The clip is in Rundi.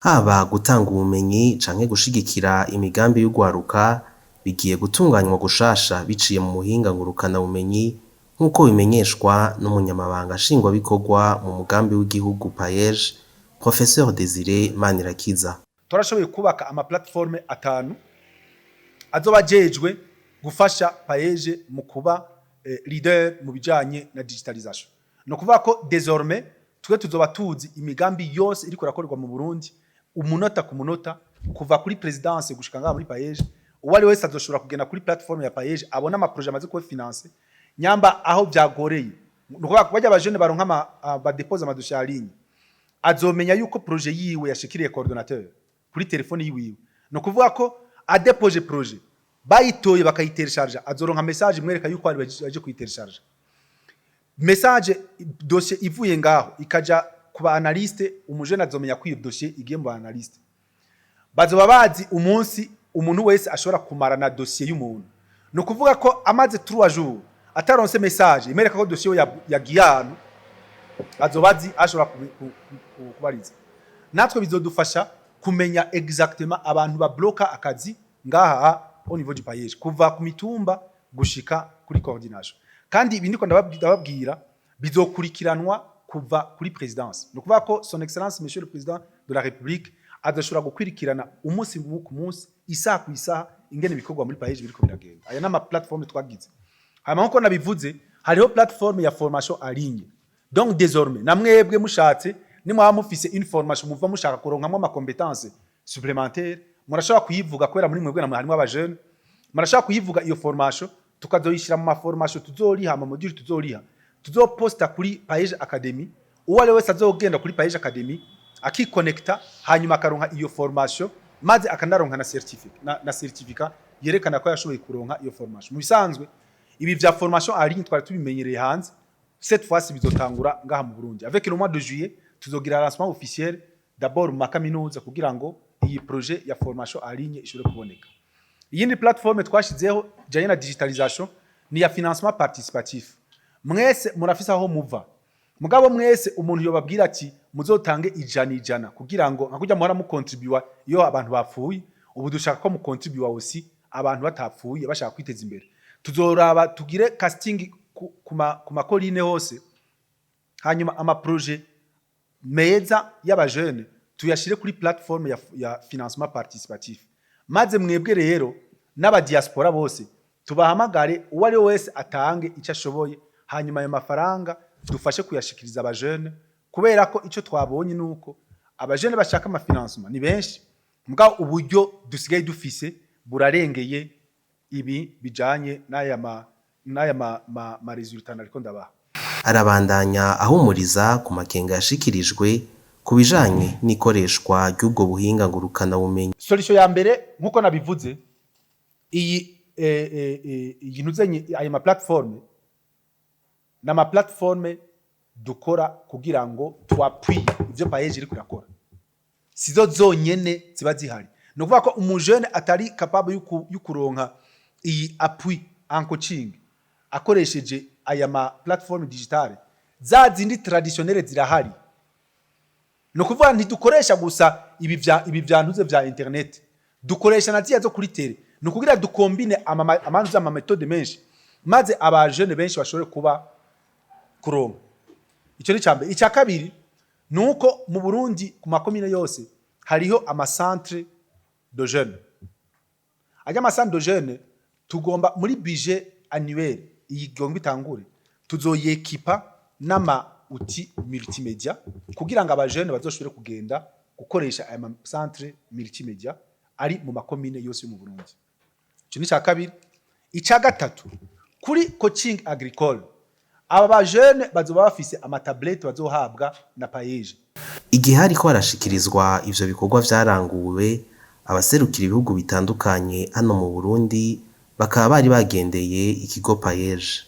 Haba gutanga ubumenyi canke gushigikira imigambi y'ugwaruka bigiye gutunganywa gushasha biciye mu buhinga ngurukana bumenyi, nk'uko bimenyeshwa n'umunyamabanga nshingwabikorwa mu mugambi w'igihugu PAEEJ, Professeur Désiré Manirakiza. Turashoboye kubaka ama plateforme atanu azoba ajejwe gufasha PAEEJ mu kuba leader mu bijanye na digitalisation. No kuvuga ko désormais twe tuzoba tuzi imigambi yose iriko irakorerwa mu Burundi umunota ku munota, kuva kuri présidence gushika ngaha muri PAEEJ. Uwo ari wese azoshobora kugenda kuri plateforme ya PAEEJ, abona ama projet amaze kuba financé, nyamba aho vyagoreye. Ni ukuvuga ko barya abajene baronka ama badepoza ama dossier en ligne, azomenya yuko projet yiwe yashikiriye coordonnateur kuri telefone yiwiwe. Ni ukuvuga ko adepoje projet, bayitoye bakayitelecharja, azoronka message imwereka yuko ari baje kuyitelecharja. Message, dossier ivuye ngaho ikaja ku ba analyste, umujene azomenya ko iyo dossier igiye mu ba analyste. Bazoba bazi umunsi umuntu wese ashobora kumara na dossier y'umuntu. Ni ukuvuga ko amaze 3 jours ataronse message imwereka ko dossier yagiye ahantu, azoba azi ashobora kubariza. Natwe bizodufasha kumenya exactement abantu babloka akazi ngaha au niveau du PAEEJ, kuva ku mitumba gushika kuri coordination. Kandi ibi ndiko ndababwira bizokurikiranwa kuva kuri présidence. Ni ukuvuga ko Son Excellence Monsieur le Président de la République azoshobora gukwirikirana umunsi ku munsi, isaha ku isaha, ingene ibikorwa muri PAEEJ biriko biragenda. Aya n'ama plateforme twagize. Hanyuma, nkuko nabivuze, hariho plateforme ya formation en ligne. Donc désormais namwebwe mushatse, nimwaba mufise une formation muva mushaka kuronkamwo ama compétences supplémentaires, murashobora kuyivuga, kubera muri mwebwe namwe harimo aba jeune. Murashobora kuyivuga iyo formation, tukazoyishira mu ma formation tuzoriha, ama module tuzoriha, tuzoposta kuri PAEEJ Academy. Uwo ari wese azogenda kuri PAEEJ Academy akikonekta, hanyuma akaronka iyo formation, maze akanaronka na certificat na certificat yerekana ko yashoboye kuronka iyo formation. Mu bisanzwe ibi vya formation en ligne twari tubimenyereye hanze, cette fois bizotangura ngaha mu Burundi. Avec le mois de juillet tuzogira lancement officiel d'abord mu makaminuza, kugira ngo iyi projet ya formation en ligne ishobore kuboneka. Iyindi plateforme twashizeho ijanye na digitalisation ni ya financement participatif. Mwese murafise aho muva, mugabo mwese umuntu yobabwira ati muzotange 100 100 kugira ngo nka kurya muhora mukontribuwa iyo abantu bapfuye, ubu dushaka ko mukontribuwa aussi abantu batapfuye, bashaka kwiteza imbere. Tuzoraba tugire casting ku makorine hose, hanyuma ama projet meza y'abajene tuyashire kuri plateforme ya financement participatif. Maze mwebwe rero n'abadiaspora bose tubahamagare, uwo ari we wese atange icyo ashoboye, hanyuma ayo mafaranga dufashe kuyashikiriza abajene, kubera ko icyo twabonye ni uko abajene bashaka ama financement ni benshi, mugabo uburyo dusigaye dufise burarengeye ibi bijanye n'aya ma résultat nariko ndabaha. Arabandanya ahumuriza ku makenga yashikirijwe ku bijanye n'ikoreshwa ry'ubwo buhinga ngurukanabumenyi. Solution ya mbere, nkuko nabivuze, iyi iyi ntuzenye, ayo ma plateforme n'ama plateforme dukora kugira ngo twappuye ivyo PAEEJ iriko irakora, sizo zonyene ziba zihari. Ni ukuvuga ko umujene atari capable y'ukuronka iyi appui en coaching akoresheje aya ma plateforme digitale, za zindi traditionnelle zirahari. Ni ukuvuga ntidukoresha gusa ibi vya ntuze vya internet, dukoresha na ziriya zo kuri terrain. Ni ukugira dukombine amanuze, ama méthode menshi, maze abajene benshi bashobore kuba kuronka. Icyo ni icya mbere. Icya kabiri ni uko mu Burundi ku makomine yose hariho ama centre de jeunes. Ajya ama centre de jeunes, tugomba muri budget annuel iyi igomba itangure, tuzoyekipa n'ama outils multimédia kugira ngo abajene bazoshobore kugenda gukoresha aya ma centre multimédia ari mu makomine yose yo mu Burundi. Icyo ni icya kabiri. Icya gatatu, kuri coaching agricole, aba bajene bazoba bafise ama tablette bazohabwa na PAEEJ. Igihe hariko harashikirizwa ivyo bikorwa vyaranguwe, abaserukira ibihugu bitandukanye hano mu Burundi bakaba bari bagendeye ikigo PAEEJ.